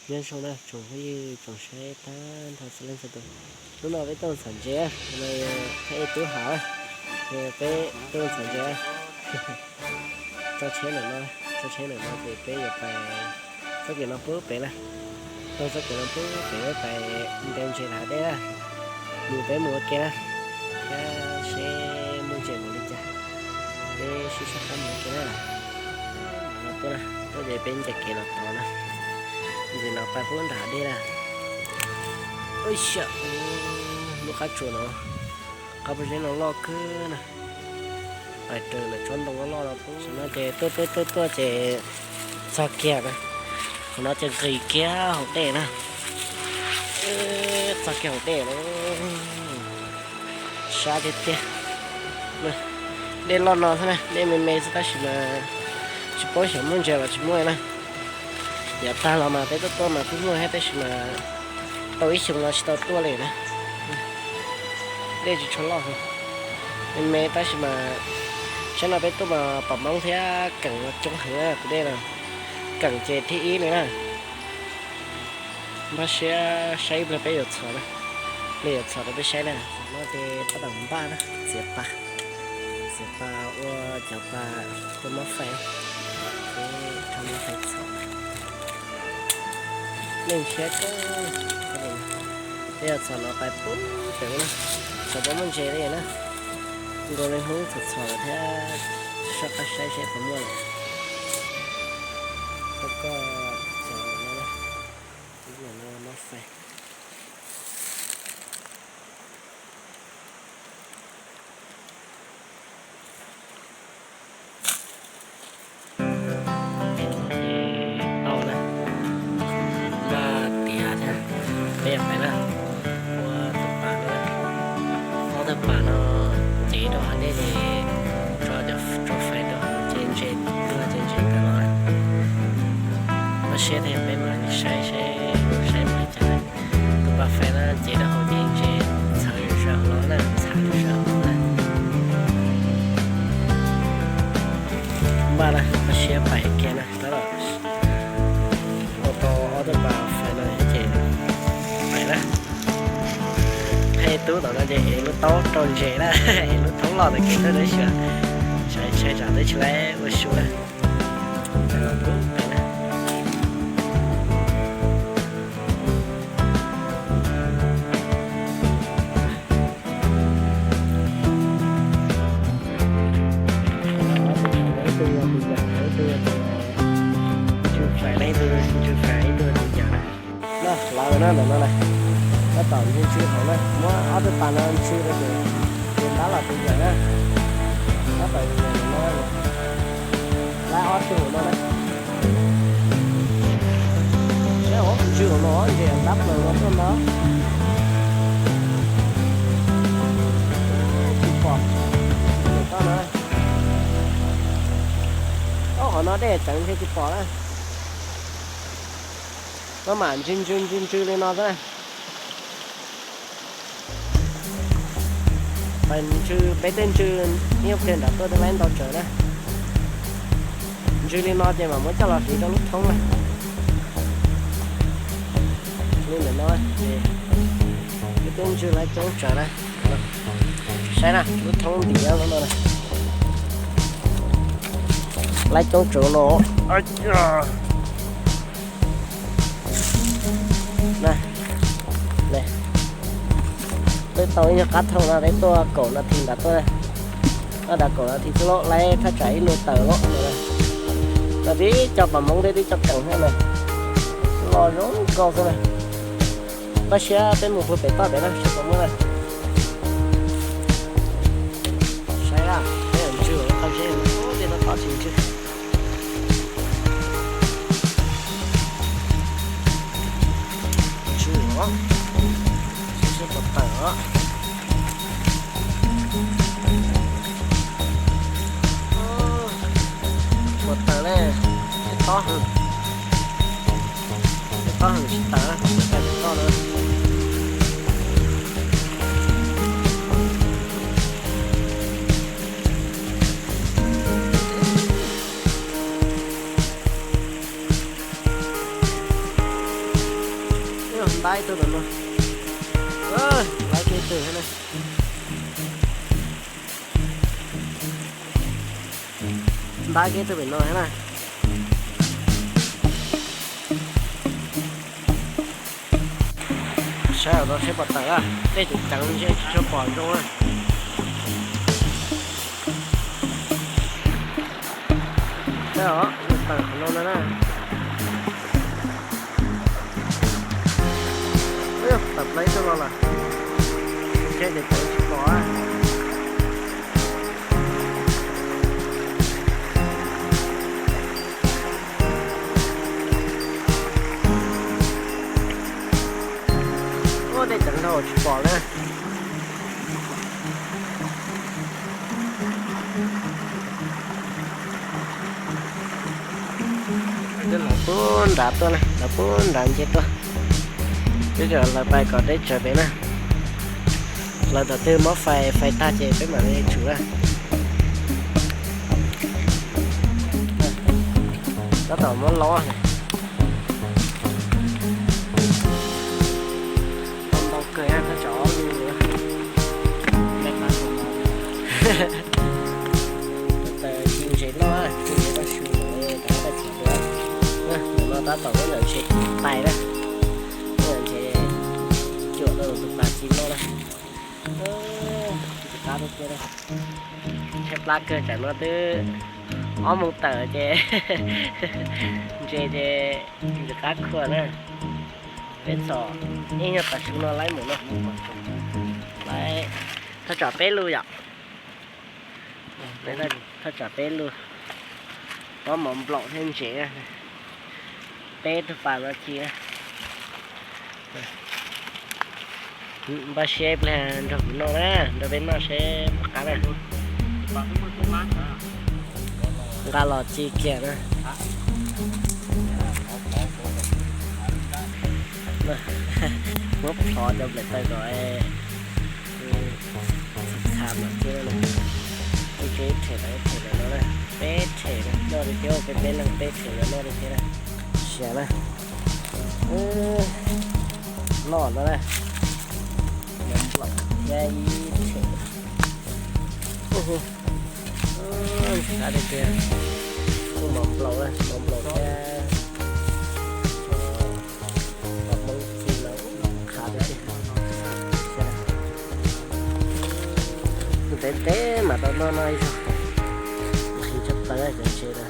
Nyob zoo na tsoom phooj ywg tsoom saib tag nrho txhua leej txhua tus. Hnub no peb tuaj txhom ntses, no yog thaj ib tub hav, peb tuaj txhom ntses. Tso tsheb ntawm no, tso tsheb ntawm no ces peb yuav pais txoj kev no pub pem na. Taug txoj kev no pub pem pais ntes ntses hav dej na. Mus peb mus ua ke na, thiab seb muaj ntses npaum li cas, peb sib sab qab mus ua ke na. Tuaj na, tuaj ces peb ncaim kev los tod na. Ntxim no pais pub nram dej na. Ua xyam, lub qab tsuas no, qab pob zeb no loj kawg na. Pais raws ntawm tsob ntoo loj loj no pub. Tam sim no ces tuaj tuaj tuaj tuaj ces txog kiag na. Qhov no ces nqis kiag hauv dej na. Txog kiag hauv dej na. Sab tiag tiag. Dej loj no xwb na, dej me me xwb tab sis mas tsis paub xyov muaj ntses los tsis muaj na. Yav tag los mas peb tuaj tuaj mas kuj muaj thiab tab sis mas tau ib xyoo no tsis tau tuaj li na. Dej tsis tshua loj heev, me me tab sis mas tsheb no peb tuaj mas pom Hmoob thiab keem coob heev na tus dej no. Keem ces thib ib li na. Npaj siab saib ib pliag peb yuav txhom na, ib pliag yuav txhom rau peb saib na. No ces tab tom npaj na, txiav pas, txiav pas ua cov pas tuaj muab fais, peb rau muab fais txhom. Neeg ntshiab kawg. Peb yuav txhom no pais pub pem na, xyov puas muaj ntses li na. Nkaus li Hmoob txhom txhom lawm thiab, soj qab saib seb puas muaj lawm. Koj, koj txhom no, no muab fais. Au na, npaj tiav thiab, peb pais na, ua tus pas no, ob tug pas no cev rau hauv dej ces tso cov, tso fais rau hauv ces ntses tuaj ces ntses tawm los na. Npaj siab thiab peb mam li saib seb, saib mus li cas na. Tus pas fais no cev rau hauv ces ntses txhawv zom zaws hauv los na, txhawv zom zaws hauv los na. Npaj na, npaj siab pais kiag na, tab tom ua tau ob tug pas fais no ces pais na. Thaj ib tub tom no ces ev lub taub rau ntses na, ev lub thoob los ntawm kev tuaj deb xyuas, ntshai tsam twb tsis laib ua su na. Ib tug yog tus yam, ib tug yog tus ntsw fais, ib tug ntsw fais, ib tug yog tus yam na. No, lawv na, ntawm no na, tab tom ntsw ntsw hauv na, muab ob tug pas no ntsw rau tus, tus ntab los tus yam na. Tab tom yam no, laib ob tug no na. Saib os, ntsw hauv no, ntses ntab plaws no tuaj no. Tsis pom, tsis pom na. Ob qhov no dej tseev ntshe tsis pom na. Maj mam ntsw ntsw ntsw ntsw li no xwb na. Pais ntsw, peb tej ntsw ib pliag nram tuaj twb laib ntau tsawv na. Ntsw li no ces mam muab coj los hliv rau lub thoob na. Li ntawm no ces peb tej ntsw laib coob tsawv na. Saib na, lub thoob ntim no na. Laib coob tsawv no. Na, twb tau ib nyuag qab thooj no, peb tuaj kaum nas this nram tuaj, tuaj nram kaum nas this xwb lauj, laib thaj tsam ib lub tawm lauj. Tib co pas Hmoob thiab tib co keem thiab na, los zoo nkauj xwb na. Npaj siab peb mus puag pem toj pem na seb puas muaj na. Saib na, peb yuav ntsw los tau seb, tej no tod tsis ntsw. Ntsw os, seb puas tawm os. Puas tawm ne? Tej tob heev, tej tob heev tsis tawm, tsis tawm tej tob na. Ntab ib tug no, ntab kiag ib tug thiab na. Ntab kiag ib tug pem no thiab na. Saib os, saib pom tawm, dej ceev ceev ntshe tsis tshua pom zoo na. Saib os, tawm qhov no no na. Tawm plaws ib tug los lawm. Ntshe ces tawm tsis pom. Ua dej ceev dhau tsis pom na. Lawv pub nrad tuaj na, lawv pub nrad nce tuaj. Peb lawv pais kom deb tsawv pem na. Lawv thaum twg muab fais, fais tag ces peb mam li tsum na. Tab tom muab lob. Tau ntau kawg, thaj tsam ob lub. Taws ci ntses noj, ci ntses noj su, rov qab pais txiav dua. Ntawm no tab tom muab ntawm ntses tais na, muab ntawm ntses cuam rau tus pas ci noj na. Ntses qab tiag tiag, tshaib plab kawg, tsam no twb ob moos tawm ces ntses ces ntses qab khuam na. Peb txhom ib nyuag pas su no laib mus no. Laib thaj tsam peb lub yom. Thaj tsam peb lub, muab mov nplaum thiab ntses, peb tug pas no ci na. Npaj siab ib pliag nrog kuv noj na, nrog peb noj seb puas qab na. Nqa los ci kiag na. Muab plhov cov nplaim taws kom txham mam thiab. Ib rhem los ib rhem los no na, peb rhem noj li thiab, peb peb leeg peb rhem los noj li thiab na. Siav na. Noj no na. Mov nplaum thiab ib rhem. Ntses qab tiag tiag, kuj mov nplaum, mov nplaum thiab. Hmoob ci los khav tiag tiag. Ntev ntev mam tau noj noj ib zaug, nqhis tshaj plaws cov ntses na.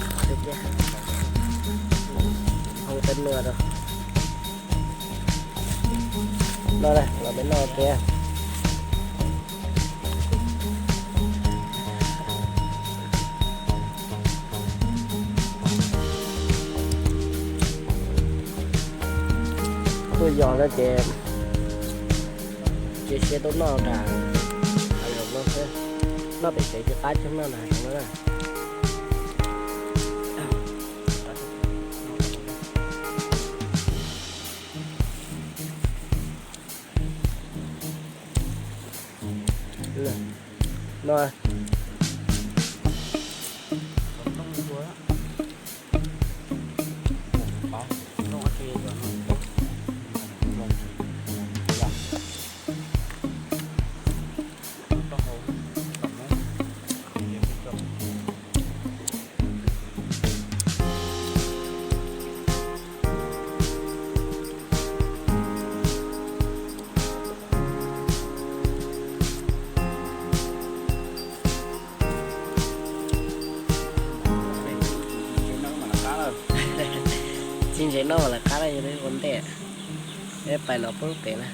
Khav tiag tiag. Hau tej nua rau. Noj na, los peb noj thiab. Tuaj yos no ces cia siab tuaj noj nram hav zoov no xwb. Noj pem tsev tsis qab tsis noj nram hav zoov no na. No. Ci ntses noj mas lawv qab na, yog ua ntej. Peb pais los pub pem na.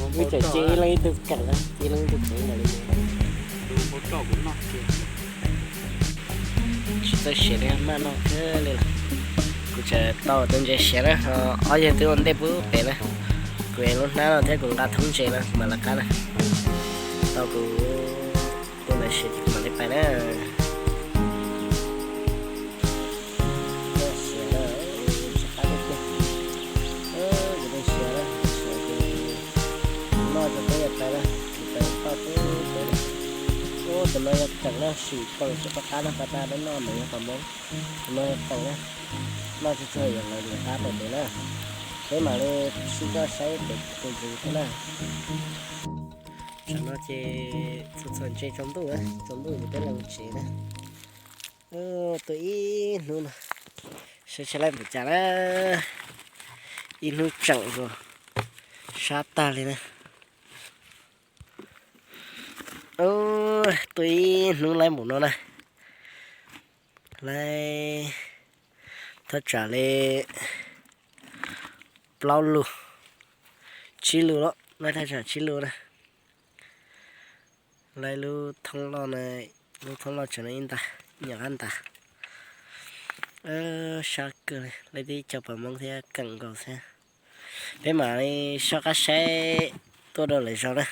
Wb tseem ci ib leeg ib tug keem, ci ib leeg ib tug keem ntawm li. Tsis txawj siav li, maj noj kawg li lawm. Kuv tseem tau tus ntses siav na, ob yawg twb ua ntej pub pem na. Kuv ev lub hnab no thiab kuv nqa thoob ntses no mam lawv qab na. Tau kuv tus ntawd siav ces kuv mam li pais na. Siav na, siav qab tiag tiag. Kuv siav na, siav ces noj rau peb pais na, kuv pais toj Tus no yog keem na, sim keem tsis pom qab na, pab pab noj mas yog pom mob. Tus no yog keem na, noj tsuag tsuag yuav lawv mus qab pem tus na. Peb mam li sib coj saib pem tus ntxiv thiab na. Tsam no ces txhua txhua ntse tsaus ntuj, tsaus ntuj ces peb los tsev na. Tuaj ib hnub no, saib saib laib npaum cas na, ib hnub tseem zus sab tag li na. Tuaj ib hnub laib npaum no na, laib thaj tsam li plaub lus, tsib lus los laib thaj tsam tsib lus na. Laib lub thoob loj na, lub thoob loj tseem no ib ntag, nyuam qab ntag. Sab kawg li, laib tib co pom mob thiab keem nkaus thiab. Peb mam li soj qab saib tuaj rau lwm zaus na.